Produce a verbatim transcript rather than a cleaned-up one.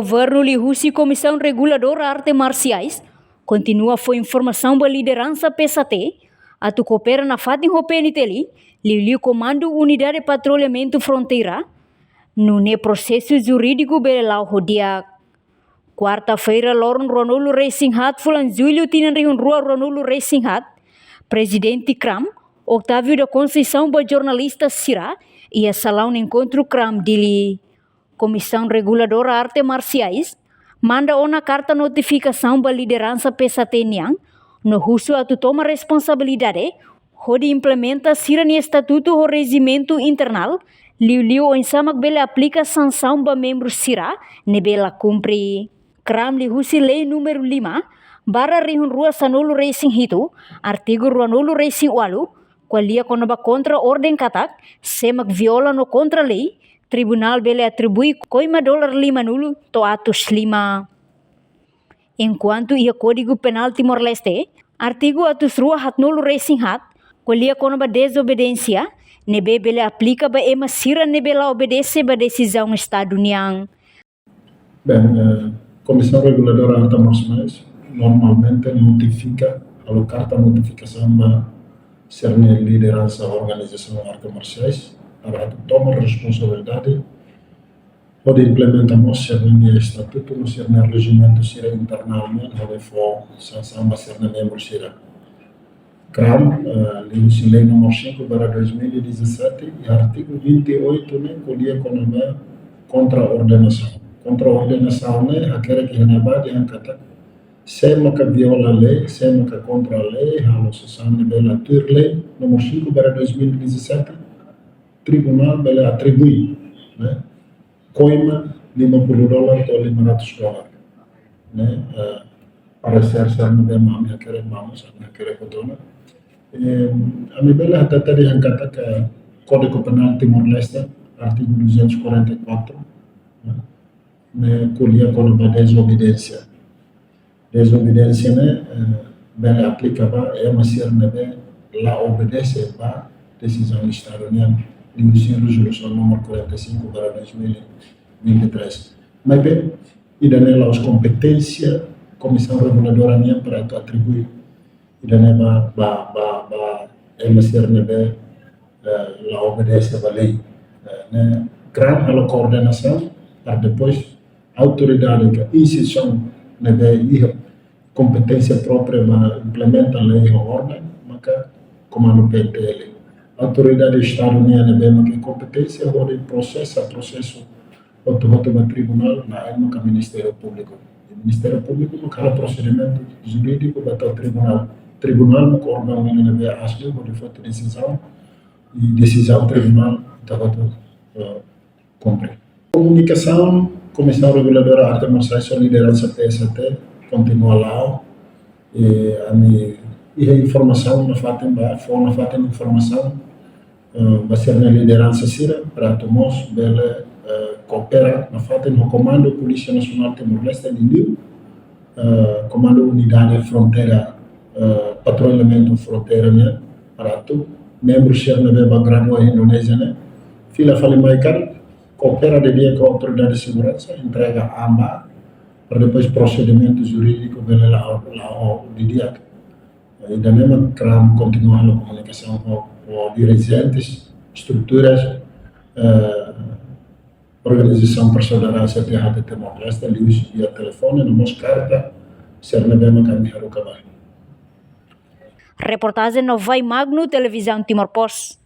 Governu liuhusi Komisaun Reguladora Arte Marsiais kontinua fó informasaun ba lideransa P S A T atu koopera nafatin ho P N T L, liuliu Komandu Unidade Patrullamentu Fronteira, nune'e prosesu jurídiku bele la'o ho di'ak. Kuarta-feira, loron ruanulu resin haat fulan Jullu tinan rihun rua ruanulu resin haat, Prezidente KRAM, Otávio da Conceição, ba jornalista sira iha salaun enkontru KRAM Dili. Komisaun Reguladora Arte Marsiais manda ona karta notifikasaun ba lideransa P S A T nian, no husu atu toma responsabilidade hodi implementa sira-nia estatutu ho rejimentu internál, liuliu oinsá mak bele aplika sansaun ba membru sira ne'ebé la kumpre. KRAM liuhusi lei númeru lima barra rihun rua sanulu resin hitu, artigu ruanulu resin ualu, ko'alia kona-ba kontra-orden katak, sé mak viola no kontra lei, tribunál bele atribui koima dolar limanulu to'o atus lima. Enkuantu iha Kódigu Penál Timor-Leste, artigu atus rua haatnulu resin haat, ko'alia kona-ba dezobediénsia, ne'ebé bele aplika ba ema sira ne'ebé la obedese ba desizaun Estadu nian. Bem, eh, Komisaun Reguladora Arte Marsiais normalmente notifika, halo karta notifikasaun ba sira-nia lideransa organizasaun arte marsiais, para atu toma responsabilidade hodi implementa mós sira-nia estatutu no sira-nia rejimentu sira internál nian, hodi fó sansaun ba sira-nia membru sira. KRAM, eh, liuhusi lei númeru cinco barra dois mil e dezassete, iha artigu vinte e oito ne'e ko'alia kona-ba kontra-ordenasaun. Kontra-ordenasaun ne'e hakerek iha ne'ebá dehan katak, sé maka viola lei, sé maka kontra lei, halo sansaun ne'ebé la tuir lei númeru cinco barra dois mil e dezassete, tribunál bele atribui, ne'e, koima lima puluh dolar to'o lima ratus dolar, ne'e, eh, para sira-ne'ebé mak ami hakerek, vamos, ami hakerek hotu ona. Em, ami bele hatete dehan katak Kódigu Penál Timor-Leste, artigu duzentos e quarenta e quatro, ne'e, ne'e ko'alia kona-ba dezobediénsia. Dezobediénsia ne'e, eh, bele aplika ba ema sira ne'ebé la obedese ba desizaun Estadu nian, liuhusi rezolusaun númeru quarenta e cinco barra dois mil e vinte e três. Maibé, ida-ne'e la'ós kompeténsia Komisaun Reguladora nian para atu atribui ida-ne'e ba, ba, ba, ba ema sira ne'ebé, eh, la obedese ba lei. Eh, ne'e, KRAM halo koordenasaun para depois autoridade ka instituisaun ne'ebé iha kompeténsia própria ba implementa lei ho orden, maka Komandu P N T L. Autoridade Estadu nian ne'ebé mak iha kompeténsia hodi prosesa, prosesu hotu-hotu ba tribunál, ne'e maka Ministériu Públiku. I Ministériu Públiku maka halo prosedimentu jurídiku ba to'o tribunál. Tribunál maka órgaun ida ne'ebé asli hodi foti desizaun, i desizaun tribunál ita hotu, eh, kumpre. Komunikasaun Komisaun Reguladora Arte Marsiais ho lideransa P S A T kontinua la'o. I ami iha informasaun nafatin ba, fó nafatin informasaun, eh, ba sira-nia lideransa sira, para atu mós bele, eh, koopera nafatin ho Komandu Polísia Nasionál Timor-Leste, liuliu, eh, Komandu Unidade Fronteira, eh, Patrullamentu Fronteira nian, para atu membru sira ne'ebé bá gradua iha Indonézia ne'e, fila fali mai karik, koopera didi'ak ho autoridade seguransa, entrega an ba, para depois prosedimentu jurídiku bele la'o, la'o didi'ak. Ida-ne'e mak KRAM kontinua halo komunikasaun ho, ho dirijentes, estruturas, eh, organizasaun persaudaraan S T H T Timor-Leste, liuhusi via telefone, no mós karta, sira ne'ebé mak ami haruka ba. Reportajen Novai Magno, Televizaun Timor Post.